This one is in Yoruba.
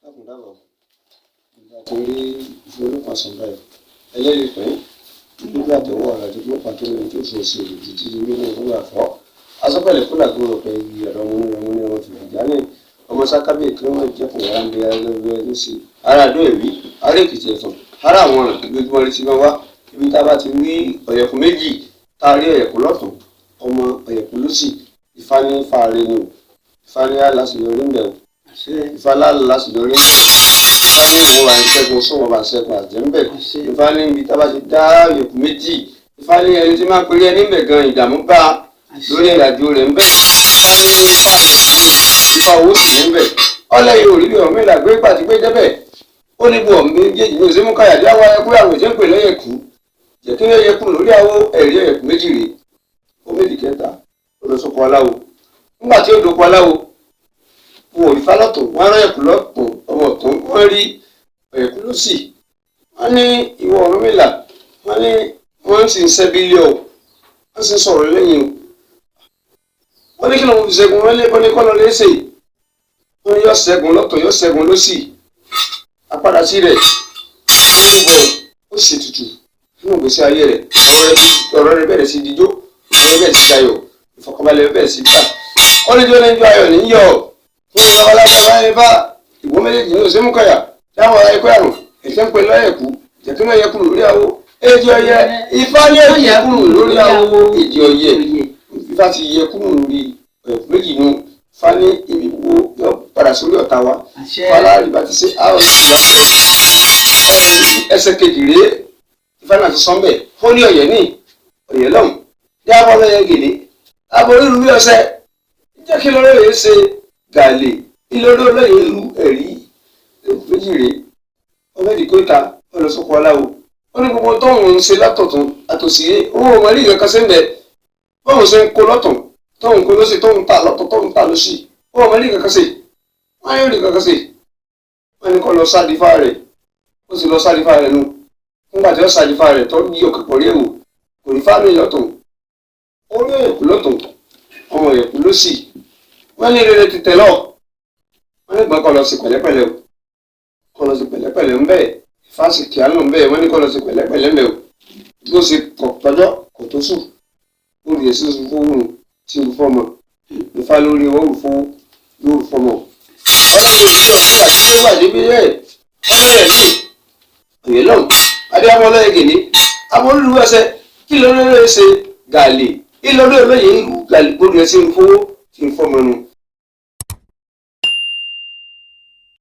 Dákun dábọ̀, ìgbà tí rí ìfẹ́ olókùn àsọ̀nbáyọ̀ ẹlẹ́rìí pín nígbà tó wọ̀ ọ̀rọ̀ àti pípa tó lóyún tó ṣe ṣe òjì tí ilé ní ìwúrò àfọ́ asọ́pẹ̀lẹ̀ kúlà gbòòrò pé igi ọ̀rọ̀ mú ní ọmọ ní ọmọ fìfì jáde ọmọ sákábì kí wọ́n jẹ́ kó wá ń bẹ ẹgbẹ́ ló sì ará àdó èrí ará èkìtì ẹ̀fọ̀n ará àwọn ọ̀ràn lójúmọ́ rí sí máa wá ibi tá a bá ti rí ọ̀yẹ̀kú méjì tá a rí ọ̀yẹ̀kú lọ́tún ọmọ ọ̀yẹ̀kú lósì Ifá ní fàárẹ̀ ni o. Ifá ní aláṣeyọrí ń bẹ̀ o. Ifá láṣeyọrí ń bẹ̀. Ifá ní ìwọ̀n bá ń ṣẹ́gun sọ̀wọ́n bá ń ṣẹ́gun àjẹ́ ń bẹ̀. Ifá ní ibi tá a bá ti dá ọ̀yẹ̀kú méjì, Ifá ní ẹni tí máa ń perí ẹni ń bẹ̀ gan ìdààmú bá lórí ìrìnàjò rẹ̀ ń bẹ̀. Ifá ní Ifá Ifá owó sì ní ń bẹ̀. Ọlẹ́yìn òrí bí ọ̀mí ìlàgbé pàtí pé débẹ̀ ó ní bu ọ̀mí méjèèjì ní òsínmú káyàdé àwọn ẹkú àwọn ìṣe ń pè lẹ́yẹ̀kú jẹ́ kí lẹ́yẹ kú lórí àwọ ẹ̀rí ẹ̀kú méjì rèé. Ó méjì kẹta ó lọ sóko aláwo. Nígbà tí ó dóko aláwo, wọn ò rí fálọ́tún, wọn rán ẹ̀kú lọ́tún ọmọ ọ̀tún, wọ́n rí ẹ̀kú lọ́sì. Wọ́n ní ìwọ Ọ̀rúnmìlà, wọ́n ní wọ́n sì ń sẹ́bi ilé o, wọ́n sì ń sọ̀rọ̀ lẹ́yìn o. Wọ́n ní kí lóun fi ṣẹ́gun, wọ́n lé wọ́n ní kọ́ lọ léṣe. Wọ́n ní yọ ṣẹ́gun lọ́tún, yọ ṣẹ́gun lọ́sì. Apádà sí rẹ̀ ó sì tutù nínú ìgbésí ayé rẹ̀. Ọ̀rọ̀ rẹ̀ bẹ̀rẹ̀ sí dijó, ọ̀rọ̀ rẹ̀ bẹ̀rẹ̀ sí dayọ̀, ìfọ̀kànbalẹ̀ bẹ̀rẹ̀ sí gbà. Ó ní jọ́ lẹ́jọ́ ayọ̀ ní yọ̀ fún babaláwo báyìí bá ìwọ méjèèjì ní òsínmùkọ̀yà táwọn ẹ̀kọ́ àrùn ẹ̀tẹ́ ń pè lọ́yẹ̀kú jẹ̀kí náà yẹ kúrò lórí àwo èjì ọ̀yẹ́. Ifá ní èjì kúrò lórí àwo èjì ọ̀yẹ́. Ifá ti yẹ kúrò lórí ọ̀yẹ̀kú méjì nù. Ifá ní ibi gbogbo yọ padà sórí ọ̀tá wa. Ifá láàrin bá ti ṣe àwọn ẹsẹ̀ kejì rèé. Ifá náà ti sọ́nbẹ̀ ó ní ọ̀yẹ́ ní ọ̀yẹ́ lọ́hùn dábọ̀ lọ́yẹ gèlè aborí rú bí ọṣẹ jẹ́ kí lọ́rọ́ yẹn ṣe gàlè ìlọrí olóyè lu ẹ̀rí méjì rèé. Ọmọ èdè kóta ọlọsọkọ aláwo ó ní gbogbo tóun ń ṣe látọ̀tún àtòsí owó ọmọ rí ìkankan sí ń bẹ bóun ṣe ń kó lọ́tún tóun kó lọ́sì tóun ta lọ́tún tóun ta lọ́sì owó ọmọ rí ìkankan sí wọ́n yóò rí ìkankan sí. Wọ́n ní kó lọ sádìfá rẹ̀, ó sì lọ sádìfá rẹ̀ nù. Nígbà tí ó sádìfá rẹ̀ tó yí ọkọ̀ pọ̀ rí èwò kò rí fámì lọ́tún ó rí òyìnkú lọ́tún ọmọ òyìnkú lọ́sì. Wọ́n ní rere ti tẹ̀ lọ. Wọ́n ní gbọ́n kọ́ lọ sí pẹ̀lẹ́pẹ̀lẹ́ o, kọ́ lọ sí pẹ̀lẹ́pẹ̀lẹ́ ń bẹ́ẹ̀ fásitì kíá ló ń bẹ́ẹ̀. Wọ́n ní kọ́ lọ sí pẹ̀lẹ́pẹ̀lẹ́ ń bẹ́ẹ̀ o. Bí ó ṣe kọ̀ tọ́jọ́ kò tó sùn ó rí èsì oṣù fowó tí ó fọmọ Ifá lórí owó fowó yóò fọmọ. Ọlọ́run ti ọ̀sẹ̀ àti tó wà níbí rẹ̀ ọlọ́rẹ̀ ní òye lọ́hùn adéwàmọ́ ọlọ́yẹ gèlè amóríru ẹsẹ̀ kí lóore ṣe gàlè ìlọrí olóye irú gàlè gbódò ẹsẹ̀ ń fowó tí ń fọmọ nu.